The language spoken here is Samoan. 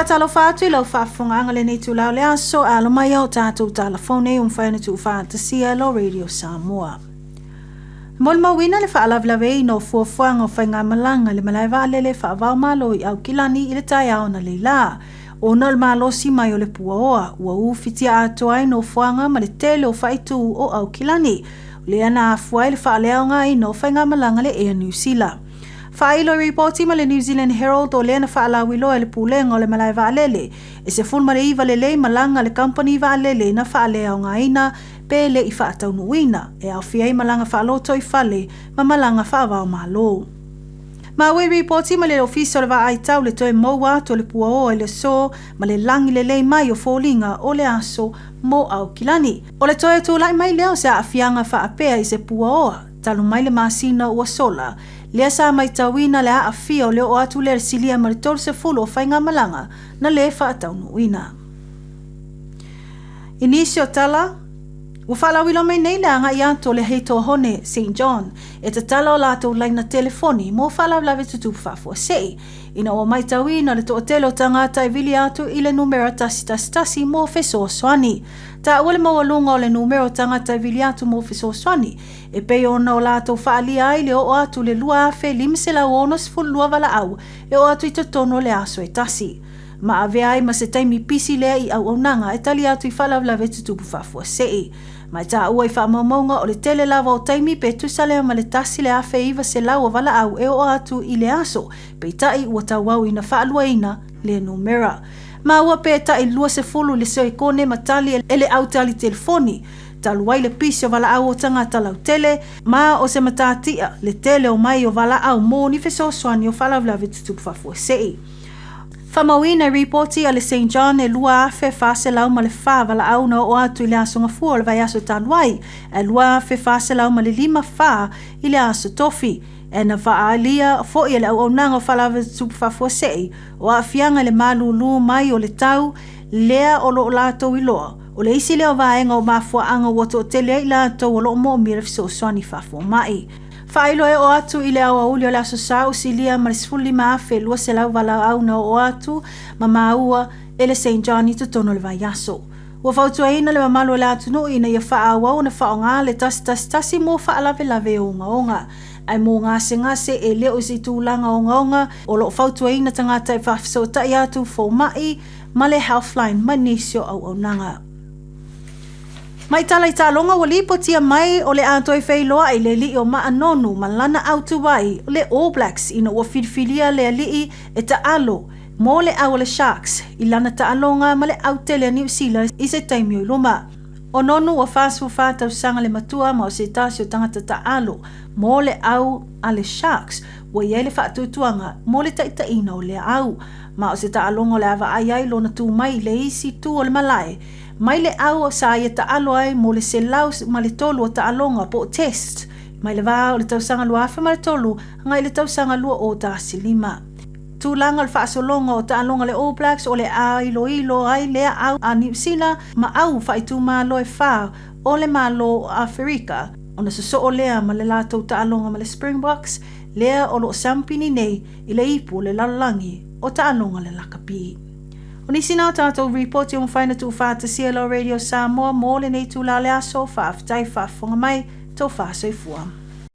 faatalofa atu i lau faafofogaaga i lenei itula o le aso, e alo mai a o tatou tala fou nei ua mafai ona tuufaatasia e lo Radio Samoa. E molimauina le faalavelaveina o fuafuaga o faigamalaga i le malae vaalele faava-o-Malo i Aukilani i le taeao analeila, ona o le malosi mai o le puaoa ua ufitia atoa ai nofoaga ma le tele o faaitu o Aukilani, lea na afua ai le faaleaogaina o faigamalaga a le Air Niu Sila. Faailo i ripoti ma le New Zealand Herald o lea na faalauiloa e le Pulega o le Malae Vaalele e 19 lelei malaga a le kamupani vaalele na faaleaogaina pe le i faataunuuina, e aofia ai malaga faalotoifale ma malaga faava-o-Malo. Maua i ripoti ma le Ofisa o le Vaai Tau le toe moua atu o le puaoa i le aso ma le lagi lelei mai o foliga o le aso mo Aukilani. O le toe tulai mai lea o se aafiaga faapea i se puaoa talu mai le masina ua sola, lea sa maitauina le aafia o le oo atu lea i le silia ma le 30 o faigamalaga na le faataunuuina. I nisi o tala, ua faalauiloa mai nei le agai atu o le Heitoahone Saint John e tatala o latou laina telefoni mo faalavelave tutupu faafuasei, ina ua maitauina le toatele o tagata e vili atu i le numera 111 mo fesoasoani. Taua le maualuga o le numera o tagata e vili atu mo fesoasoani, e pei ona o latou faaalia ai le oo atu i le 2,562 valaau e oo atu i totonu o le aso e tasi. Ma avea ai ma se taimi pisi lea i auaunaga e tali atu i faalavelave tutupu faafuasei. Ma e taua i faamaumauga o le tele lava o taimi pe tusa lea ma le 1,900 o valaau e oo atu i le aso, peitai ua tauau ina faaluaina lea numera. Maua pe tai 20 le sekone ma tali e le au tali telefoni, talu ai le pisi o valaau o tagata lautele, ma o se matatia le tele o mai o valaau mo ni fesoasoani o faalavelave tutupu faafuasei. Faamauina i ripoti a le Saint John e 2,404 valaau na oo atu i le Aso Gafua o le vaiaso talu ai, ae 2,454 i le Aso Tofi. E na faaalia foi e le auaunaga o faalavelave tutupu faafuasei o aafiaga i le malūlū mai o le tau lea o lo o latou iloa, o le isi lea o vaega o mafuaaga ua toatele ai i latou o lo o moomia le fesoasoani faafomai. Faailo e oo atu i le aoauli o le Aso Sa ua silia ma le 15,200 valaau na oo atu ma maua e le Saint John i totonu o le vaiaso. Ua fautuaina le mamalu o le atunuu ina ia faaauau ona faaaoga le 111 mo faalavelave ogaoga. Ae mo gasegase e le o i se tulaga ogaoga, o lo o fautuaina tagata e faafesootai atu fomai ma le Healthline ma nisi o auaunaga. Mai tala i taaloga ua lipotia mai o le a toe feiloai le alii o Ma'a Nonu ma lana au tuai le All Blacks ina ua filifilia le alii e taalo mo le au a le Sharks i lana taaloga ma le au tele a Niu Sila i se taimi o i luma. O Nonu ua 44 tausaga le matua ma o se tasi o tagata taalo mo le au a le Sharks ua i ai le faatuatuaga mo le taitaiina o lea au ma o se taaloga o le a vaai ai lona tu mai i le isi tu o le malae Mai le au sa ia taalo ai mo le 103 o taaloga po o test mai le va o le tausaga 2003 agai i le tausaga 2015. Tulaga o le faasologa o taaloga a le All Blacks o le a iloilo ai lea au a Niu Sila ma au faaitumalo e fa o le Malo o Aferika ona sosoo lea ma le latou taaloga ma le Springboks lea o lo o siampini nei i le ipu o le lalolagi o taaloga le lakapi. O nisi na o tatou ripoti ua mafai ona tuufaatasia e lo Radio Samoa mo lenei itula o le aso. Faafetai faafofoga mai, tofa soifua.